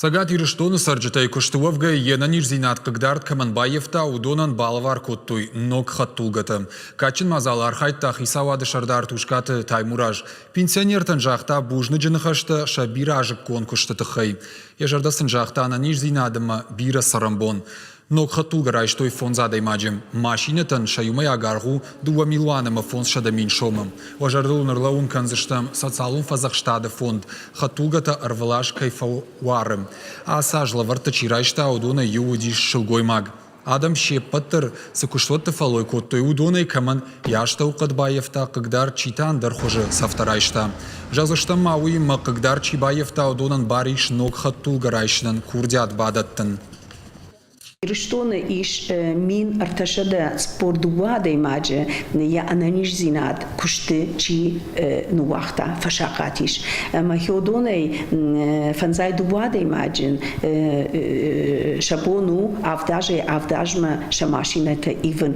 Цӕгат Ирыстоны цӕрджытӕй куысты уӕвгӕй йе нӕниздзинад хъыгдард кӕмӕн баййӕфта, уыдонӕн балӕвар кодтой ног хӕдтулгӕтӕ. Кадджын мадзалы архайдта хицауады сӕрдар Тускъаты Таймураз. Пенсионертӕн загъта бузныджы ныхӕстӕ сӕ бирӕазыккон куысты тыххӕй. Йӕ зӕрдӕ сын загъта ӕнӕниздзинад ӕмӕ бирӕ цӕрӕнбон. Ног хӕдтулгӕ райстой фондз адӕймаджы. Машинӕтӕн сӕ иумӕйаг аргъ у 2 милуан ӕмӕ 500 000 сомы. Уӕ зӕрдыл уын ӕрлӕууын кӕндзыстӕм социалон фӕдзӕхстады фонд хӕдтулгӕтӕ ӕрвылаз кӕй фӕуары. Ацы аз лӕвӕрттӕ чи райста, уыдонӕй иу уыдис сылгоймаг. Адӕм се ппӕт дӕр цы куыстуӕтты фӕллой кодтой, уыдонӕй кӕмӕн йӕ астӕухъӕд баййӕфта хъыгдард, чи та ӕндӕр хуызы цӕфтӕ райста. Зӕгъдзыстӕм ма уыимӕ хъыгдард чи баййӕфта, уыдонӕн бар ис ног хӕдтулгӕ райсынӕн курдиат бадӕттын. Ирыстоны ис 1342 адӕймаджы йӕ ӕнӕниздзинад куысты чи ныууагъта, фӕсахъат ис. Ӕмӕ хиуыдонӕй фӕндзай дыууӕ адӕймаджы сӕ бон у авд азӕй авд азмӕ сӕ машинӕтӕ ивын.